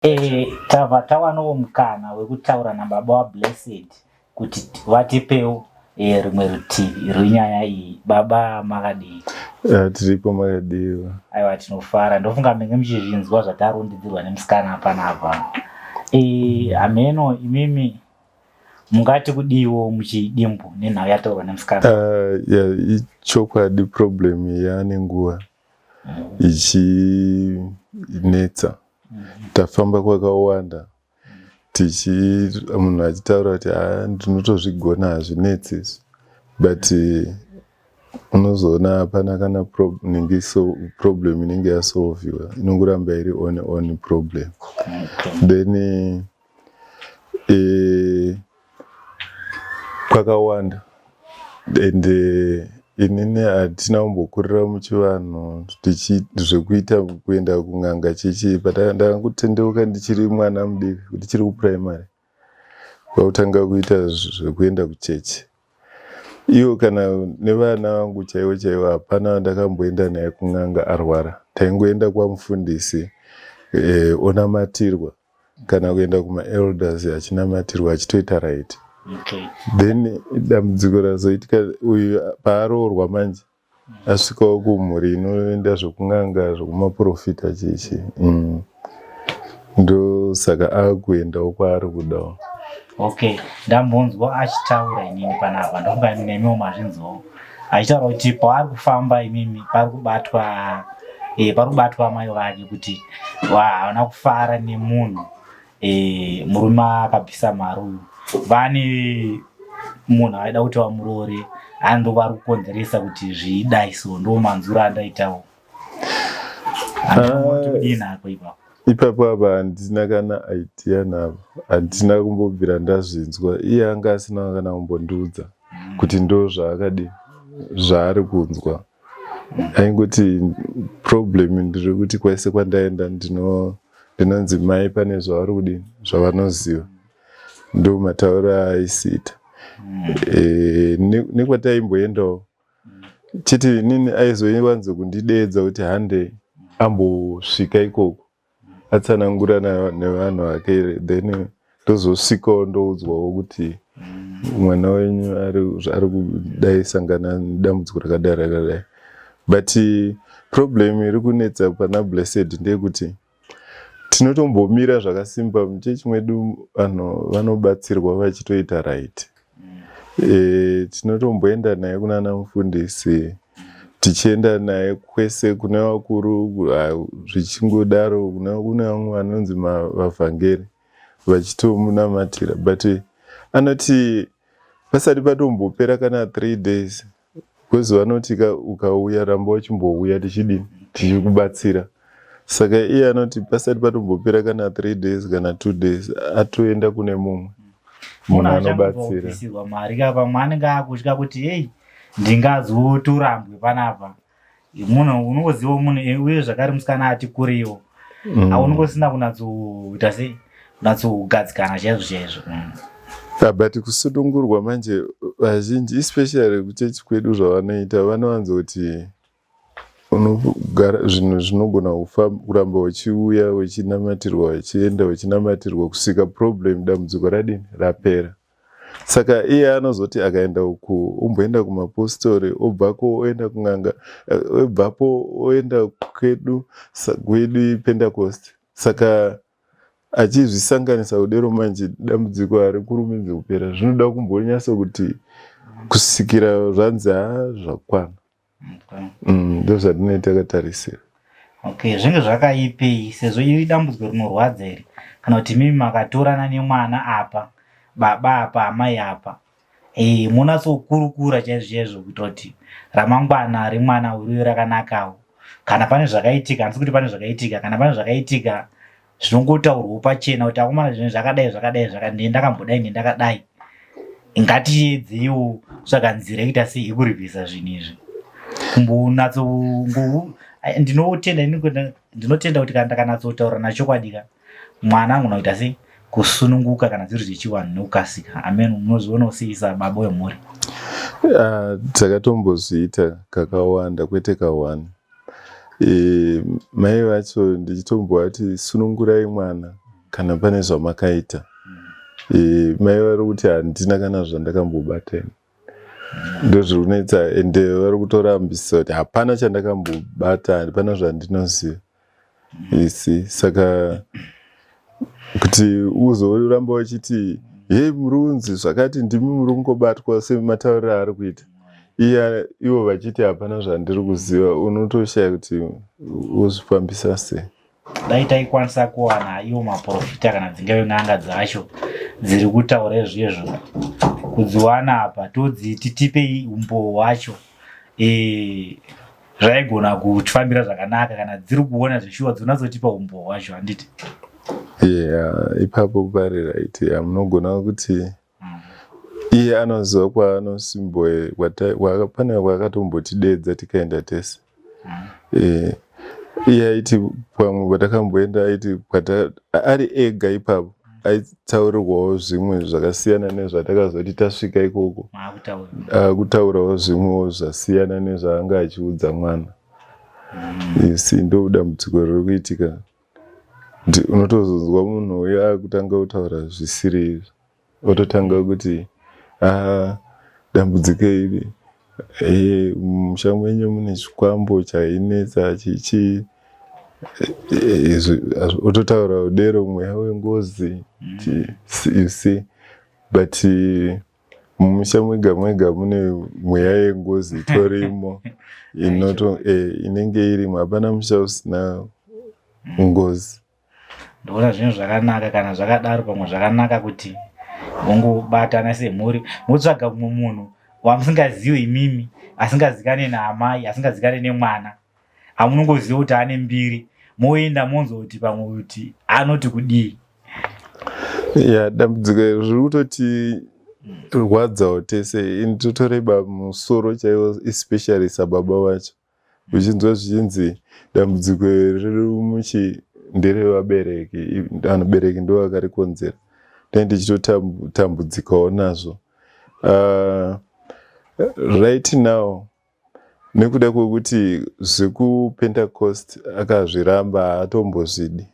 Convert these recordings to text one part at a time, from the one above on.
E, tabva tawanawo mukana wekutaura nababa waBlessed kuti vatipewo e, rimwe rutivi rwenyaya iyi. Baba makadii? Tiripo, makadiwa? Aiwa, tinofara. Ndofunga menge muchizvinzwa zvatarundidzirwa nemusikana panapa. E, hameno imimi mungati kudiwo muchidimbu nenhau yataurwa nemusikana? Yeah, ichokwadi, problem yaane nguva ichinetsa. Tafamba kwakawanda tichi munhu achitaura kuti, "Ha, ndinotozvigona, hazvinetsi izvi," but unozoona hapana kana inenge so problem inenge yasolviwa, inongoramba iri on problem. Then kwakawanda and inini hatina kumbokurira muchivanhu tichi zvekuita kuenda kun'anga chichi, but ndakangotendeuka ndichiri mwana mudiki, ndichiri kuprimary, kwakutanga kuita zvekuenda kuchechi. Iwo kana nevana vangu chaivo chaivo, hapana ndakamboenda naye kun'anga arwara. Taingoenda kwamufundisi onamatirwa, kana kuenda kumaelders achinamatirwa, achitoita right. Then dambudziko razoitika, uyu paaroorwa manje, asvikawo kumhuri inoenda zvekun'anga, zvekumaprofita chichi. Ndosaka akuendawo kwaari kudawo. Okay, ndambonzwa achitaura inini panapa, ndofunga nemiwo mazvinzwawo, achitaura kuti paari kufamba imimi pari kubatwa pari kubatwa mai vake kuti haana kufara nemunhu murume akabvisa mari uyu. Vane munhu aida kuti vamurore, ando vari kukonzeresa kuti zvidai. So ndo manzuro andaitawo. Kudini ako ipapo? Ipapo apa handina kana idea navo, handina kumbobvira ndazvinzwa. Iye anga asina kana kumbondiudza kuti ndo zvaakadi zvaari kunzwa. Aingoti problem ndiri kuti kwese kwandaenda ndinonzi mai pane zvavari kudini, zvavanoziva. Ndo matauro aaisiita. Nekwataimboendawo chiti inini aizowanzo kundidedza kuti hande ambosvika ikoko atsanangura nevanhu vake, then ndozosvikawo ndoudzwawo kuti mwana wenyu ari kudai sangana nedambudziko rakadai rakadai. But problem iri kunetsa pana Blessed ndeyekuti tinotombomira zvakasimba muchechi mwedu, vanhu vanobatsirwa vachitoita right. Tinotomboenda naye kunana mufundisi, tichienda naye kwese kune vakuru, zvichingodaro, kune vamwe vanonzi vavhangeri vachitomunamatira, but anoti pasati patombopera kana 3 days, because vanoti ukauya ramba uchimbouya, tichidini, tichikubatsira. Saka iye anoti pasati patombopera kana 3 days kana 2 days, atoenda kune mumwe munhu anobatsira. Bvisirwa mari ka, pamwe anenge akutya kuti, "Ei, ndingazotorambwe panapa." Munhu unongoziva munhu uye zvakare musikana ati kuriwo, aunongosina kunatsoita sei, kunatsogadzikana chaizvo chaizvo. Ah, but kusunungurwa manje, vazhinji, especially kuchechi kwedu, zvavanoita, vanowanzoti unogara, zvinhu zvinogona kuramba uchiuya uchinamatirwa, uchienda uchinamatirwa kusvika problem, dambudziko radini, rapera. Saka iye anozoti akaenda uku, omboenda kumapostori, obvako oenda kun'anga, obvapo oenda kwedu, kwedu iPentecost. Saka achizvisanganisa kudero manje, dambudziko harikurumidzi kupera. Zvinoda kumbonyatso kuti kusvikira zvanzi, "Ha, zvakwana." Ndo zvatinenge takatarisira. Okay, zvinge zvakaipei, sezvo iri dambudziko rinorwadza iri, kana kuti mimi makatorana nemwana apa, baba apa, amai apa, munatsokurukura chaizvo chaizvo kuitira kuti ramangwana remwana uriwe rakanakawo. Kana pane zvakaitika, handisi kuti pane zvakaitika, kana pane zvakaitika zvinongotaurwawo pachena kuti, "Akomana, zvinhu zvakadai zvakadai, ndee ndakambodai, ndee ndakadai, ngatiedzeiwo kutsvaga nzira yekuita sei yekurivhisa zvinhu izvi." Kumbonatso ndinotenda, ndinotenda kuti kana ndakanatsotaura nachokwadi ka, mwana angona kuita sei, kusununguka kana zviri zvechivanhu nekukasika. Amen. Munozvionawo sei sababa wemhuri? Ah, takatombozviita kakawanda, kwete kawani. Mai vacho ndichitombovati, "Sunungurai mwana." Kana pane zvamakaita. Mai vari kuti handina kana zvandakambobata ini. Ndozviri kunetsa, ende vari kutorambisa kuti hapana chandakambobata, hapana zvandinoziva isi. Saka kuti uzoramba uchiti, "He, muri kunzi zvakati," ndimi muri kungobatwa sematauriro aari kuita iye, ivo vachiti hapana zvandiri kuziva, unotoshaya kuti wozvifambisa sei. Dai taikwanisa kuwana iwo maprofita kana dzingave n'anga dzacho dziri kutaura izvezvo, kudziwana apa todziti tipei umbowo hwacho, zvaigona kutifambira zvakanaka kana dziri kuona zveshuwa, dzinatsotipa umbowo hwacho, handiti? Yeah, ipapo pari right. Munogona kuti iye anoziva kwaanosimbo, pane kwaakatombotidedza tikaenda tese. Iye aiti pamwe patakamboenda, aiti ari ega ipapo aitaurirwawo zvimwe zvakasiyana nezvatakazoti tasvika ikoko akutaurawo zvimwewo zvasiyana nezvaanga achiudza mwana. Isi ndo dambudziko riri kuitika, kuti unotozonzwa munhu uyo akutanga kutaura zvisiri izvo, ototanga kuti, "A, dambudziko iri, musha mwenyu mune chikwambo chainetsa chichi," ototaura kudero, mweya wengozi, you see. But mumusha mwega mwega mune mweya yengozi itorimo, inenge irimo. Hapana musha usina ngozi. Ndoona zvinhu zvakanaka kana zvakadaro. Pamwe zvakanaka kuti mungobatana semhuri, motsvaga mumwe munhu wamusingazivi imimi, asingazikane naamai, asingazikane nemwana, amunongoziva kuti ane mbiri, moenda monzwa kuti pamwe kuti anoti kudii. Ya, dambudziko iri riri kutoti rwadzawo tese. Ini totoreba musoro chaiwo, especially sababa vacho, uchinzwa zvichinzi dambudziko iri riri muchi nderevabereki, vabereki ndo vakarikonzera. Dai ndichitotambudzikawo nazvo right now, nekuda kwekuti zvekuPentecost akazviramba, haatombozvidi.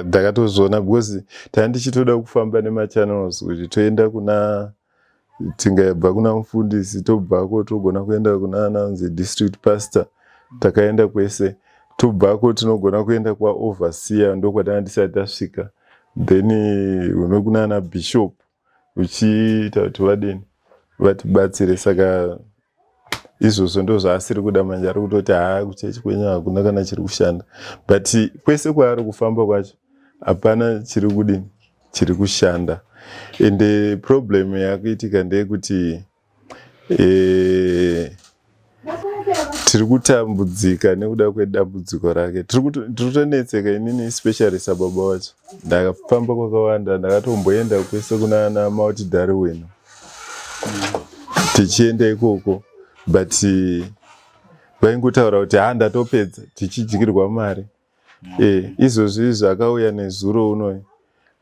Ndakatozviona because tanga ndichitoda kufamba nemachannels kuti toenda kuna, tingabva kuna mufundisi, tobvako togona kuenda kuna ananzi district pastor. Takaenda kwese, tobvako tinogona kuenda kwaoverseer, ndokwatanga tisati tasvika, then uno kuna ana bishop, uchiita kuti vadini, vatibatsire. Saka izvozvo ndo zvaasiri kuda manje. Ari kutoti, "Haa, kuchechi kwenyu hakuna kana chiri kushanda." But kwese kwaari kufamba kwacho hapana chiri kudini, chiri kushanda. Ende problem yakuitika ndeyekuti tiri kutambudzika nekuda kwedambudziko rake. Tiri kutonetseka, inini especially sababa wacho. Ndakafamba kwakawanda, ndakatomboenda kwese kuna Mount Darwin, tichienda ikoko, but vaingotaura kuti, "Ha, ndatopedza," tichidyirwa mari. Izvozvi izvi akauya nezuro unoyi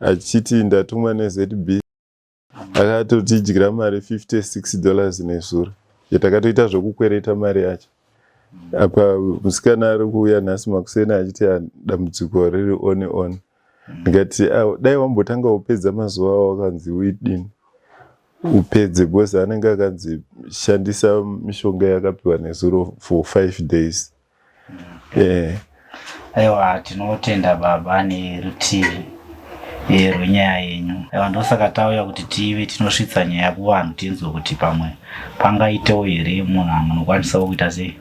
achiti ndatumwa neZB, akatotidyira mari $56 nezuro, yatakatoita zvokukwereta mari yacho. Apa musikana ari kuuya nhasi makuseni achiti dambudziko riri on. Ndikati, "Dai wambotanga kupedza mazuva awakanzi uidini, upedze," because anenge akanzi shandisa mishonga yakapiwa nezuro for 5 days. Aiwa, tinotenda baba nerutivi rwenyaya yenyu. Aiwa, ndosaka tauya kuti tive tinosvitsa nyaya kuvanhu, tinzwe kuti pamwe pangaitewo here munhu anokwanisawo kuita sei,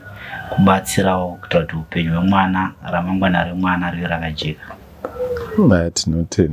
kubatsirawo kuita kuti upenyu hwemwana, ramangwana remwana rive rakajeka. Tinotenda.